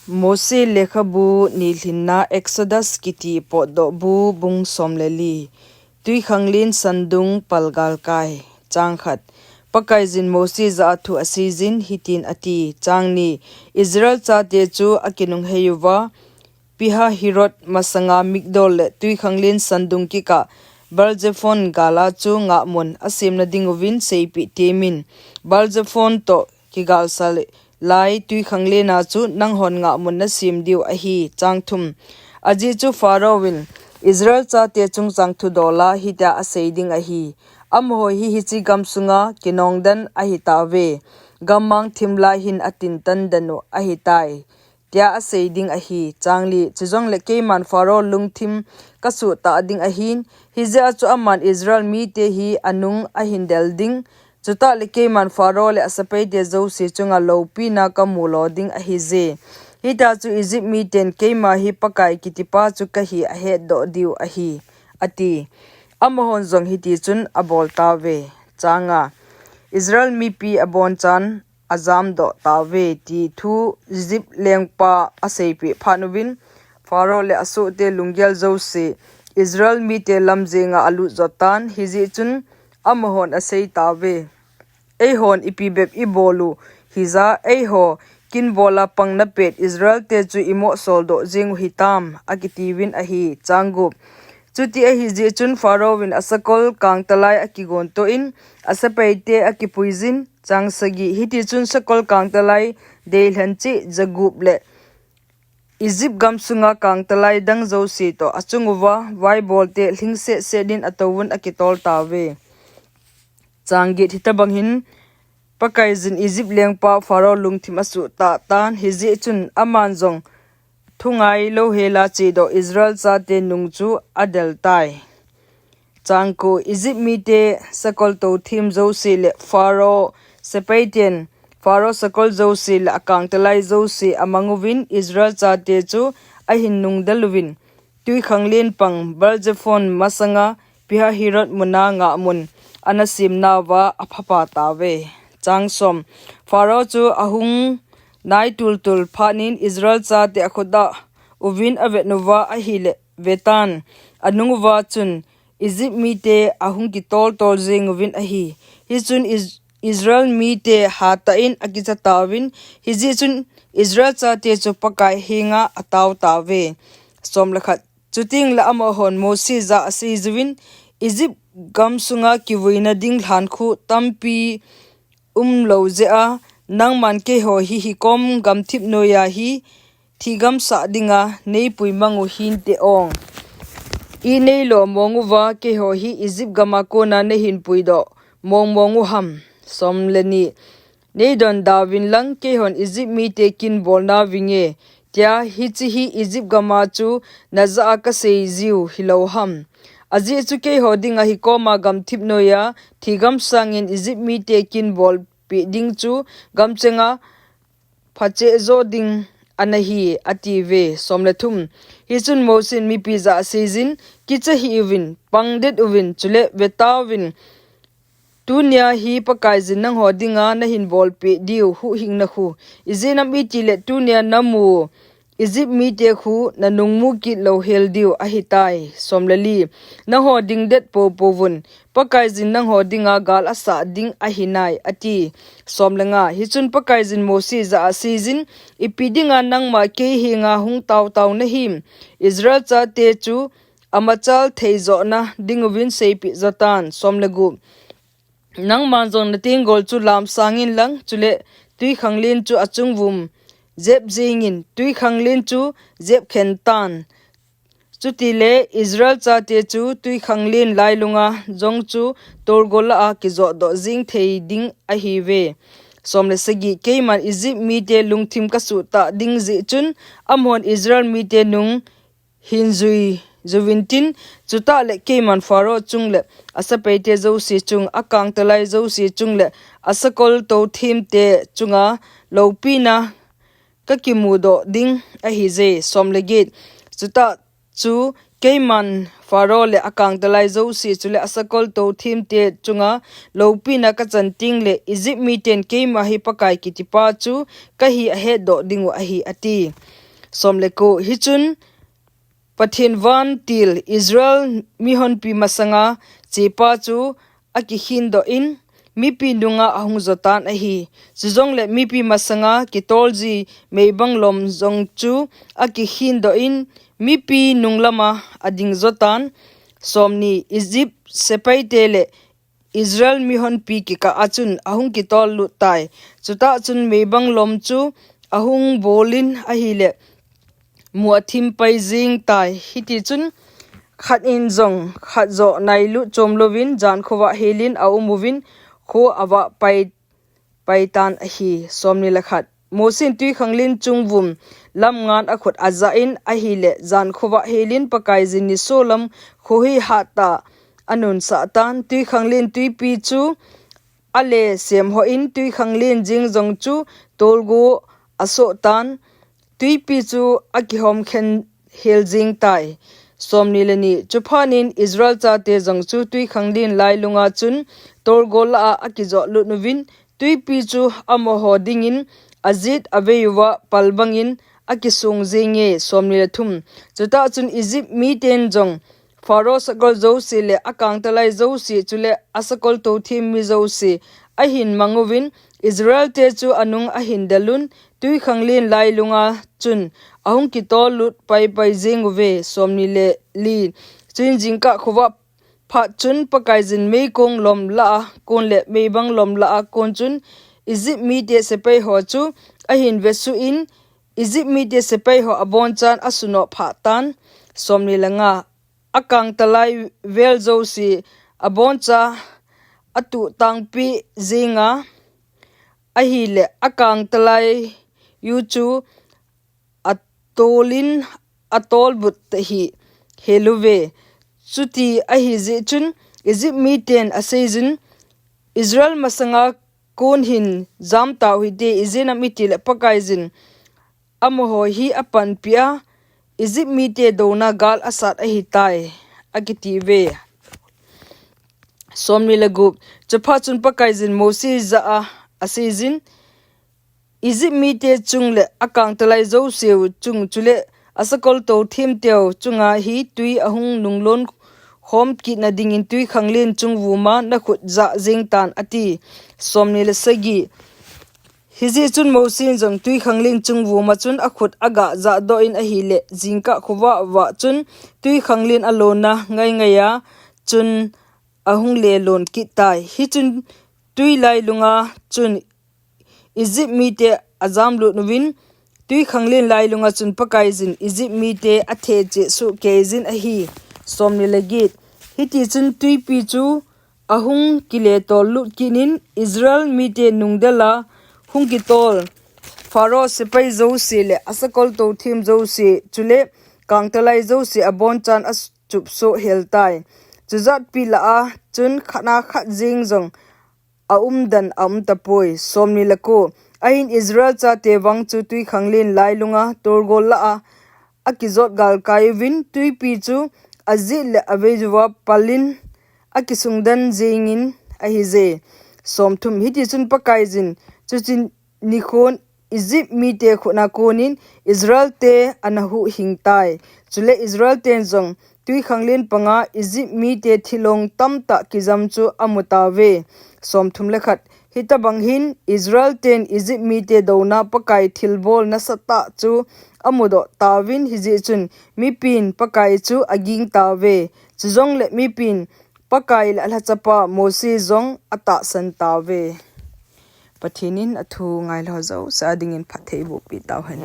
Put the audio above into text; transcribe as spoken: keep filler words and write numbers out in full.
Mose lekhabu nilhinna. Exodus kiti potdohbu bung som le li. Tuikhanglen sandung palgalkai. Chang khat. Pakaiyin Mose jah a thu aseijin hitin ati. Chang ni. Israel chate chu akinunghei uva, Pihahiroth masanga Migdol le tuikhanglen sandung kikah Baal-zephon gala chu ngahmun asemna dinguvin seipeh temin. Baal-zephon toh kigalsa lai tuikhanglen a chu nanghon ngahmun nasem diu ahi. Chang thum. Ajeh chu Pharaoh in Israel chate chungchang thudola hitia asei ding ahi. Amaho hi hiche gamsunga kinongden ahitauve. Gammang thim lai hin atintan den u ahitai, tia asei ding ahi. Chang li. Chujongle keiman Pharaoh lungthim kasuhtah ding ahin, hijeh a chu aman Israel mite hi anung ahin del ding. Chutah le keiman Pharaoh le asepaite jouse chunga loupina kamu lo ding ahije. Hitia chu Egypt miten keima hi Pakai kitipa chu kahi ahetdoh diu ahi, ati. Amahon jong hitichun abol tauve. Chang nga. Israel mipi abonchan ajamdoh tauve ti thu Egypt lengpa aseipeh phat uvin, Pharaoh le asohte lunggel jouse Israel mite lamjenga alut jotan, hijeh chun amahon asei tauve. Eihon ipi bep ibol u hija, eiho kinbola pangna pet Israel te chu imohsoldoh jeng u hitam, akitiuvin ahi. Chang gup. Chuti ahijeh chun Pharaoh in asakol kangtalai akigontoh in, asepaite akipuijin. Chang sagi. Hitichun sakol kangtalai deilhen cheh jagup le Egypt gamsunga kangtalai dang jouse toh achung uva vaibolte lhingsetset in atouvun akitol tauve. Chang get. Hitobang hin Pakaiyin Egypt lengpa Pharaoh lungthim asuhtah tan, hijeh chun aman jong thungai louhela chedoh Israel chate nung chu adeltai. Chang ko. Egypt mite sakol touthem jouse le Pharaoh sepaiten Pharaoh sakol jouse le akangtalai jouse amanguvin Israel chate chu ahin nungdel uvin, tuikhanglen pang Baal-zephon masanga Pihahiroth muna ngahmun anasemnauva aphapha tauve. Chang som. Pharaoh chu ahung naitultul phatnin Israel chate akhut a uvin avet uva ahile vetan, anung uva chun Egypt mite ahung kitoltol jenguvin ahi. Hichun Is-, Israel mite hatah in akicha tauvin, hijeh chun Israel chate chu Pakai henga atao tauve. Som le khat. Chutengle amahon Mose jah a aseiuvin, Egypt gamsunga kivuina ding lhankhuh tampi umlou jeh a, nangman keiho hi hikom gamthip noiya hi thigamsah dinga neipui mang u hinte ong. Inei lomong uva keiho hi Egypt gama kona neihin puidoh mongmong u ham. Som le ni. Neidonda uvin lang, keihon Egypt mite kinbolnauvinge, tia hiche hi Egypt gama chu najah a kaseijiu hilou ham. Ajeh chu keiho dinga hikoma gamthip noiya thigamsangin Egypt mite kinbolpeh ding chu gamchenga phacheh jo ding anahi, atiuve. Som le thum. Hichun Mosen mipi jah a aseijin, kicha hih uvin, pangdet uvin, chule vetauvin, tunia hi Pakaiyin nangho dinga nahin bolpeh diu huhhingna khu ijeh inem itile tunia namu Egypt mite khu nanung mu kit louhel diu ahitai. Som le li. Nangho dingdet poupou vun, Pakaiyin nangho dinga gal asah ding ahinai, ati. Som le nga. Hichun Pakaiyin Mose jah a aseijin, ipi dinga nangma kei henga hung taotao nahim? Israel chate chu amachal thei johna dinguvin seipeh jotan. Som le gup. Nangman jong natenggol chu lamsangin lang, chule tuikhanglen chu achung vum jep jengin, tuikhanglen chu jepkhen tan. Chutile Israel chate chu tuikhanglen lailunga jong chu tolgol lah a kijotdoh jeng thei ding ahiuve. Som le sagi. Keiman Egypt mite lungthim kasuhtah ding jeh chun, amahon Israel mite nung hin jui juvintin, chutah le keiman Pharaoh chung le asepaite jouse chung, akangtalai jouse chung le asakol touthemte chunga loupina kakimudoh ding ahije. Som le get. Chutah chu Keiman Pharaoh le akangtalai jouse chule asakol tothemte chunga loupina kachan tengle Egypt miten keima hi Pakai kitipa chu kahi ahetdoh dingu ahi, ati. Hichun Pathen vantil Israel mihonpi masanga chepa chu akikhindoh in, mipi nunga ahung jotan ahi. Chujongle mipi masanga kitolji meibang lom jong chu akikhindoh in, mipi nunglama adingjotan. Egypt sepaite le Israel mihonpi kikah a chun ahung kitol lut tai. Chutah chun meibang lom chu ahung bolin ahile mu athim pai jeng tai. Hitichun khat in jong khat joh nailut chom louvin jan khovah helin aumuvin kho avah paitan ahi. Mosin twikhanglen chungvum lam ngan akhut ajah in ahile jan khovah helin Pakaiyin nisolam khohi hattah anunsah tan. Twikhanglen twipi chu ale semhoh in twikhanglen jeng jong chu tolgo asohtan, twipi chu akihomkhen hel jeng tai. Chuphatnin Israel chate jong chu twikhanglen lailunga chun tolgo lah a akijot lut uvin, twipi chu amaho dingin ajet avei uva pal bangin akisong jenge. Chutah chun Egypt miten jong Pharaoh sakol jouse le akangtalai jouse chule asakol tothem mi jouse ahin manguvin, Israelte chu anung ahin delun, twikhanglen lailunga chun ahung kitol lut paipai jenguve. Chuin jingkah khovah phat chun Pakaiyin meikong lom lah a kon le meibang lom lah a kon chun Egypt mite sepaiho chu ahin vesuh in, Egypt mite sepaiho abonchan asunoh phah tan. Akangtalai vel jouse aboncha atuhtangpeh jenga ahile akangtalaiyu chu atolin atolbut tahih heluve. Chuti ahijeh chun Egypt miten aseiyun, Israel masanga kon hin jamtau hite, ijeh inem itile Pakaiyin amaho hi apanpeh a, Egypt mite douna gal asat ahitai, akitiuve. Chuphat chun Pakaiyin Mosi jah a aseiyun, Egypt mite chung le akangtalai jouseu chung chule asakol tothemteu chunga hi twi ahung nunglon khom kitna dingin twikhanglen chungvuma nakhut jah jengtan, ati. Hijeh chun Mosin jong twikhanglen chungvuma chun akhut agah jahdoh in ahile, jingkah khovah vah chun twikhanglen alonna ngaingaiya chun ahung lelon kittai. Hichun twi lailunga chun Egypt mite ajamlut uvin, twikhanglen lailunga chun Pakaiyin Egypt mite athecheh sohkeiyin ahi. Hitichun twipi chu ahung kiletol lut kitnin Israel mite nungdela hung kitol Pharaoh sepai jouse le asakol tothem jouse chule kangtalai jouse abonchan achupsoh heltai. Chujatpi lah a chun khatna khat jeng jong aumden aumtapoi. Ahin Israel chate vang chu twikhanglen lailunga tolgol lah a akijot galkai uvin, twipi chu ajet le avei uva palin akisungden jengin ahije. Hitichun Pakaiyin chuche nikhon Egypt mite khutna konin Israelte ana huhhingtai. Chule Israelten jong twikhanglen panga Egypt mite thilong tamtah kijam chu amutauve. Hitobang hin Israelten Egypt mite douna Pakai thilbol nasatah chu amudoh tauvin, hijeh chun mipin Pakai chu agingtauve. Chujongle mipin Pakai le alhachapa Mosi jong atahsan tauve. Pathenin athu ngailou jouse adingin phatthei eibohpeh tauhen.